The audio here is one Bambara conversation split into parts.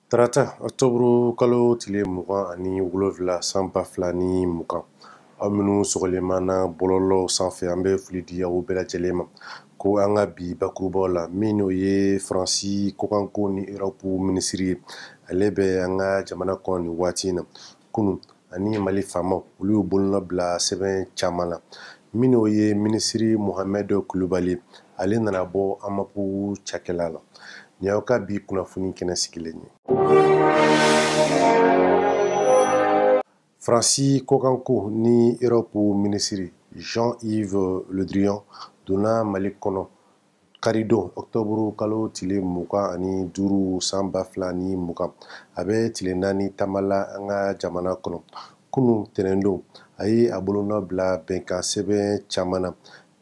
Tarata ɔktɔburu kalo tile 27 san 2020, aw minnu sɔgɔlen b'an na bɔlɔlɔw sanfɛ, an bɛ foli di aw bɛɛ lajɛlen ma ko an ka bi bakurubaw la, min n'o ye Faransi kɔkanko ni Erɔpu minisiri ye, ale bɛ an ka jamana kɔnɔ nin waati in na. Kunun ani Mali faamaw olu y'u bolonɔ bila sɛbɛn caman la, min n'o ye minisiri Mohamed Kulubali, ale nana bɔ Amapu cakɛla la. Nin y'aw ka bi kunnafoni kɛnɛ sigilen ye. Faransi kɔkanko ni Erɔpu minisiri Jean-Yves Le Drian donna Mali kɔnɔ karidon ɔktɔburu kalo tile 25 san 2020. A bɛ tile 4 taama la an ka jamana kɔnɔ. Kunun tɛnɛndon, a ye a bolonɔ bila bɛnkan sɛbɛn caman na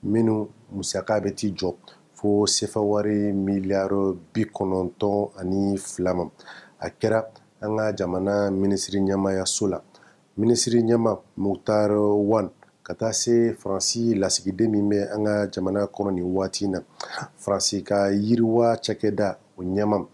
minnu musaka bɛ t'i jɔ fo sefa wari miliyari 92 ma. A kɛra an ka jamana minisiri ɲɛmayaso la. Minisiri ɲɛma Moctar Ouane ka taa se Faransi lasigiden min bɛ an ka jamana kɔnɔ nin waati in na, Faransi ka yiriwa cakɛda o ɲɛma,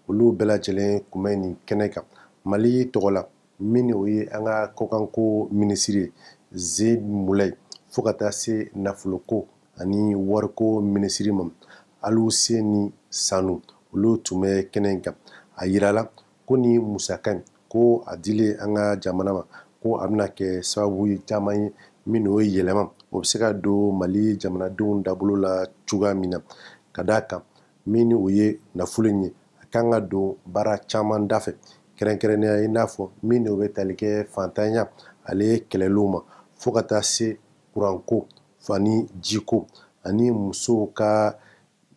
olu bɛɛ lajɛlen tun bɛ nin kɛnɛ kan Mali tɔgɔ la, min o ye an ka kɔkanko minisiri ye Zeid Moulaye, fo ka taa se nafoloko ani wariko minisiri ma Aluseni Sanu, olu tun bɛ kɛnɛ in kan. A yirala ko ni musaka in ko a dilen an ka jamana ma, ko a bɛna kɛ sababu ye caman ye min o ye yɛlɛma, o bɛ se ka don Mali jamanadenw dabolo la cogoya min na, ka d'a kan min o ye nafolo in ye, a kan ka don baara caman da fɛ, kɛrɛnkɛrɛnnenya i n'a fɔ min o bɛ tali kɛ fantanya ale kɛlɛliw ma, fo ka taa se kuranko ani jiko ani musow ka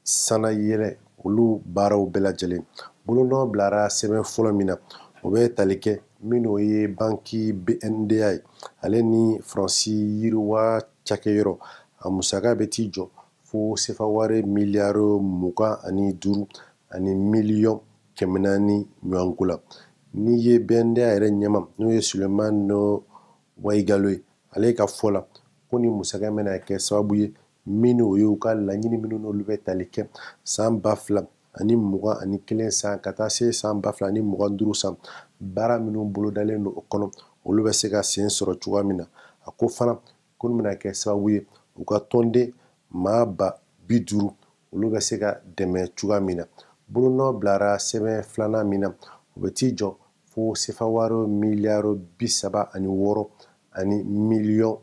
sanayɛlɛ olu baaraw bɛɛ lajɛlen. Bolonɔ bilara sɛbɛn fɔlɔ min na, o bɛ tali kɛ min o ye banki BNDA ye, ale ni Faransi yiriwa cakɛyɔrɔ, a musaka bɛ t'i jɔ fo sefa wari miliyari 25 ani miliyɔn 400 ɲɔgɔnko la. N'i ye BNDA yɛrɛ ɲɛma, n'o ye Sulemani Wayigalo ye, ale ka fɔ la ko ni musaka bɛna kɛ sababu ye min o ye u ka laɲini minnu n'olu bɛ tali kɛ san 2021 san ka taa se san 2025 san, baara minnu bolodalen don o kɔnɔ, olu bɛ se ka sen sɔrɔ cogoya min na. A ko fana ko nin bɛna kɛ sababu ye u ka tɔnden maa 50,000 olu bɛ se ka dɛmɛ cogoya min na. Bolonɔ bilara sɛbɛn filanan min na, o bɛ t'i jɔ fo sefa wari miliyari 36 ani miliyɔn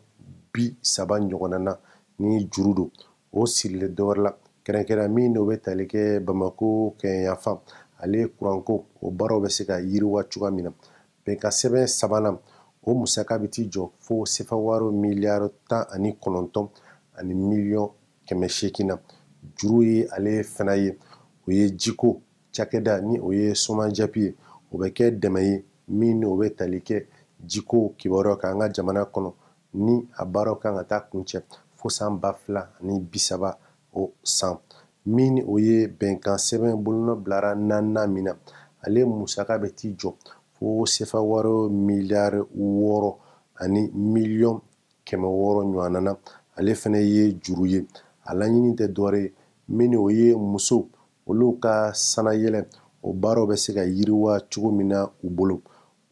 30 ɲɔgɔnna na ni juru don. O sirilen dɔwɛrɛ la, kɛrɛnkɛrɛn min n'o bɛ tali kɛ Bamako kɛɲɛyanfan, ale kuranko o baaraw bɛ se ka yiriwa cogoya min na. Bɛnkan sɛbɛn sabanan, o musaka bɛ t'i jɔ fo sefa wari miliyari 19 ani miliyɔn 800 na. Juru ye ale fana ye, o ye jiko cakɛda ni o ye Somajapi ye, o bɛ kɛ dɛmɛ ye min n'o bɛ tali kɛ jiko kibaruyaw kan an ka jamana kɔnɔ, ni a baaraw kan ka taa kuncɛ fo san 2030 o san. Min o ye bɛnkan sɛbɛn bolonɔ bilara naaninan min na, ale musaka bɛ t'i jɔ fo sefa wari miliyari 6 ani miliyɔn 600 ɲɔgɔnna na. Ale fana ye juru ye, a laɲini tɛ dɔwɛrɛ ye min o ye musow olu ka sanayɛlɛ o baaraw bɛ se ka yiriwa cogo min na u bolo.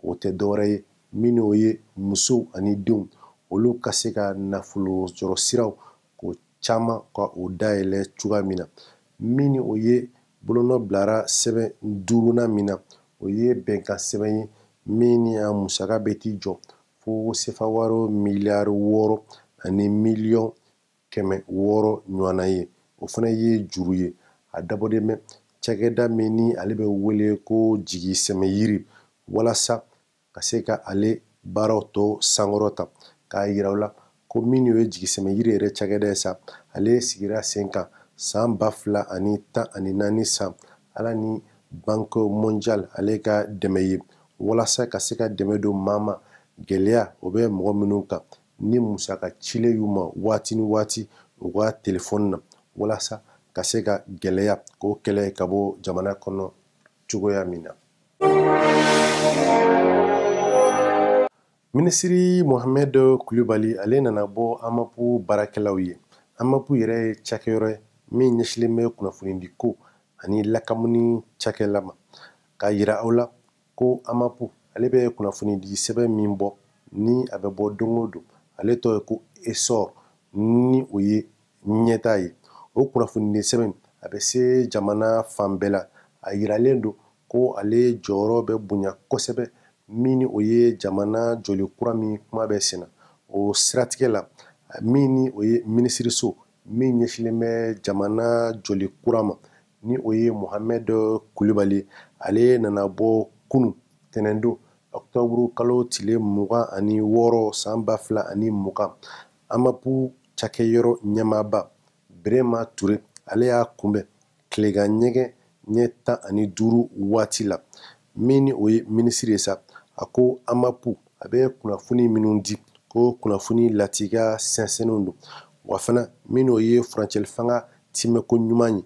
O tɛ dɔwɛrɛ ye min o ye musow ani denw olu ka se ka nafolo sɔrɔ siraw k'o caman ka o dayɛlɛ cogoya min na. Min o ye bolonɔ bilara sɛbɛn duurunan min na, o ye bɛnkan sɛbɛn ye min ni a musaka bɛ t'i jɔ fo sefa wari miliyari 6 ani miliyɔn 600 ɲɔgɔnna ye. O fana ye juru ye, a dabɔlen bɛ cakɛda min ni ale bɛ wele ko jigi sɛmɛyiri, walasa ka se ka ale baaraw tɔ sankɔrɔta. K'a yira u la ko min ye jigi sɛmɛyiri yɛrɛ cakɛda ye sa, ale sigira sen kan san 2014 san, ala ni Banque mondiale ale ka dɛmɛ ye, walasa ka se ka dɛmɛ don maa ma gɛlɛya o bɛ mɔgɔ minnu kan, ni musaka cilen y'u ma waati ni waati u ka telefɔni na, walasa ka se ka gɛlɛya k'o kɛlɛ ka bɔ jamana kɔnɔ cogoya min na. Minisiri Mohamed Kulubali ale nana bɔ Amapu baarakɛlaw ye. Amapu yɛrɛ ye cakɛyɔrɔ ye min ɲɛsilen bɛ kunnafonidiko ani lakamuni cakɛla ma, k'a yira aw la ko AMAP ale bɛ kunnafonidi sɛbɛn min bɔ ni a bɛ bɔ don o don, ale tɔgɔ ye ko Essor, ni o ye ɲɛtaa ye. O kunnafonidi sɛbɛn a bɛ se jamana fan bɛɛ la. A yiralen don ko ale jɔyɔrɔ bɛ bonya kosɛbɛ, min ni o ye jamana jɔli kura min kuma bɛ sen na. O siratigɛ la, min ni o ye minisiriso min ɲɛsilen bɛ jamana jɔli kura ma, ni o ye Mohamed Kulibali, ale nana bɔ kunu tɛnɛndon octobre kalo tile 26 san 2020. AMAP cakɛyɔrɔ ɲɛmaaba Birema Ture, ale y'a kunbɛn tilegan ɲɛgɛn ɲɛ 15 waati la, min ni o ye minisiri ye sa. A ko AMAP a bɛ kunnafoni minnu di, ko kunnafoni latigɛ sɛnsɛnnenw don, wa fana min n'o ye furancɛli fanga timɛko ɲuman ye,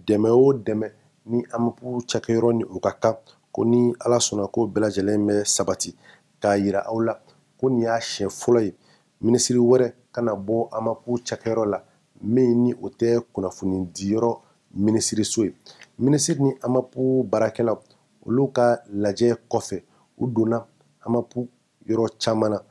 dɛmɛ o dɛmɛ ni AMAP cakɛyɔrɔ ni o ka kan, ko ni Ala sɔnna ko bɛɛ lajɛlen bɛ sabati. K'a yira aw la ko nin y'a siɲɛ fɔlɔ ye minisiri wɛrɛ kana bɔ AMAP cakɛyɔrɔ la min ni o tɛ kunnafoni diyɔrɔ minisiriso ye. Minisiri ni AMAP baarakɛlaw olu ka lajɛ kɔfɛ, u donna AMAP yɔrɔ caman na,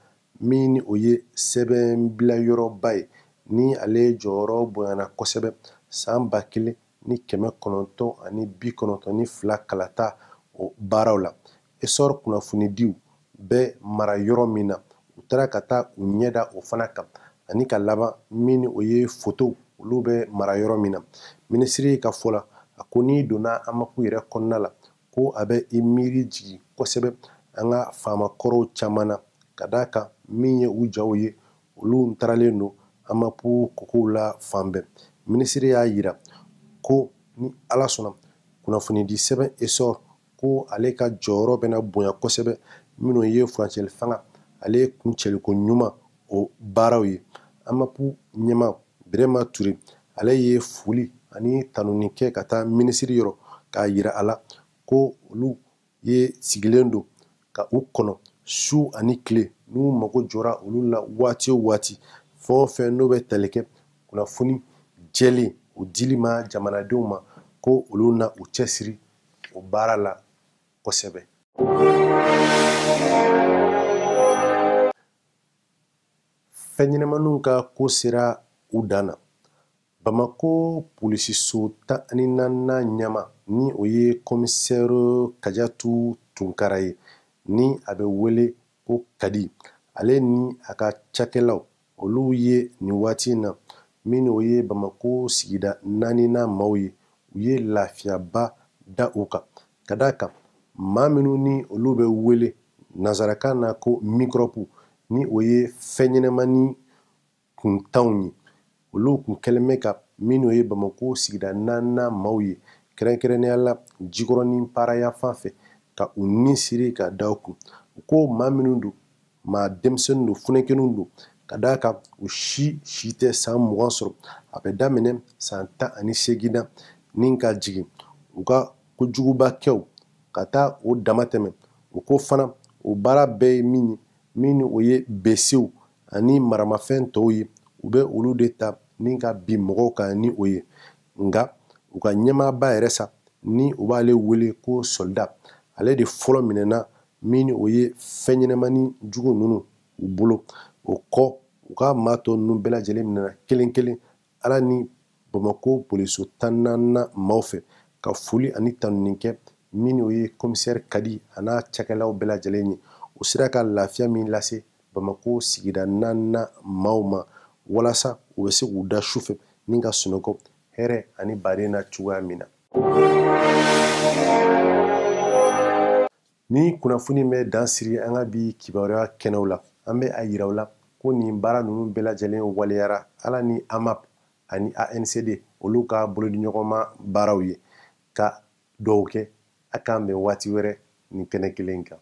min ni o ye sɛbɛnbila yɔrɔba ye, ni ale jɔyɔrɔ bonyana kosɛbɛ san 1992 kalata o baaraw la. Essor kunnafonidiw bɛ mara yɔrɔ min na, u taara ka taa u ɲɛda o fana kan, ani ka laban min ni o ye fotow olu bɛ mara yɔrɔ min na. Minisiri ka fɔ la, a ko n'i donna AMAP yɛrɛ kɔnɔna la, ko a bɛ i miiri jigin kosɛbɛ an ka faamakɔrɔw caman na, ka d'a kan min ye u jaw ye, olu taralen don AMAP kokow la fan bɛɛ. Minisiri y'a yira ko ni Ala sɔnna kunnafonidi sɛbɛn Essor, ko ale ka jɔyɔrɔ bɛna bonya kosɛbɛ, minnu ye furancɛli fanga ale kuncɛliko ɲuman o baaraw ye. AMAP ɲɛmaa Birema Ture, ale ye foli ani tanuni kɛ ka taa minisiri yɔrɔ, k'a yira a la ko olu ye sigilen don ka u kɔnɔ su ani tile, n'u mago jɔra olu la waati o waati, fɛn o fɛn n'o bɛ tali kɛ kunnafoni jɛlen o dili ma jamanadenw ma, ko olu na u cɛsiri o baara la kosɛbɛ. Fɛn ɲɛnamaninw ka ko sera u dan na. Bamako polisiso 14nan ɲɛma, ni o ye commissaire Kajatu Tunkara ye, ni a bɛ wele ko Kadi, ale ni a ka cakɛlaw olu ye nin waati in na, min o ye Bamako sigida 4nan maaw ye, u ye lafiyaba da u kan, ka d'a kan maa minnu ni olu bɛ wele nansarakan na ko microbe, ni o ye fɛn ɲɛnamanin kuntanw ye, olu kun kɛlen bɛ ka minnu ye Bamako sigida 4nan maaw ye, kɛrɛnkɛrɛnnenya la Jikɔrɔni para fan fɛ, ka u ni siri ka da u kun. U ko maa minnu don, maa denmisɛnnin don, funɛkɛninw don, ka d'a kan u si tɛ san 20 sɔrɔ, a bɛ daminɛ san 18 na ni ka jigin. U ka kojugubakɛw ka taa o dama tɛmɛ. U ko fana o baara bɛɛ ye min ye, min o ye besew ani maramafɛn tɔw ye, u bɛ olu de ta ni ka bin mɔgɔw kan ni o ye. Nka u ka ɲɛmaaba yɛrɛ sa, ni u b'ale wele ko soldat, ale de fɔlɔ minɛna min o ye fɛn ɲɛnamanin jugu ninnu u bolo. O kɔ u ka maa tɔ ninnu bɛɛ lajɛlen minɛna kelen kelen Ala ni Bamako polisiso 14nan maaw fɛ, ka foli ani tanuni kɛ min o ye commissaire Kadi a n'a cakɛlaw bɛɛ lajɛlen ye. U sera ka lafiya min lase Bamako sigida 4nan maaw ma, walasa u bɛ se k'u da su fɛ ni ka sunɔgɔ hɛrɛ ani baden na cogoya min na. Ni kunnafoni bɛ dan siri an ka bi kibaruya kɛnɛw la, an bɛ a yira aw la ko nin baara ninnu bɛɛ lajɛlen waleyara Ala ni AMAP ani ANCD olu ka bolodiɲɔgɔnma baaraw ye. Ka dugawu kɛ a k'an bɛn waati wɛrɛ nin kɛnɛ kelen kan.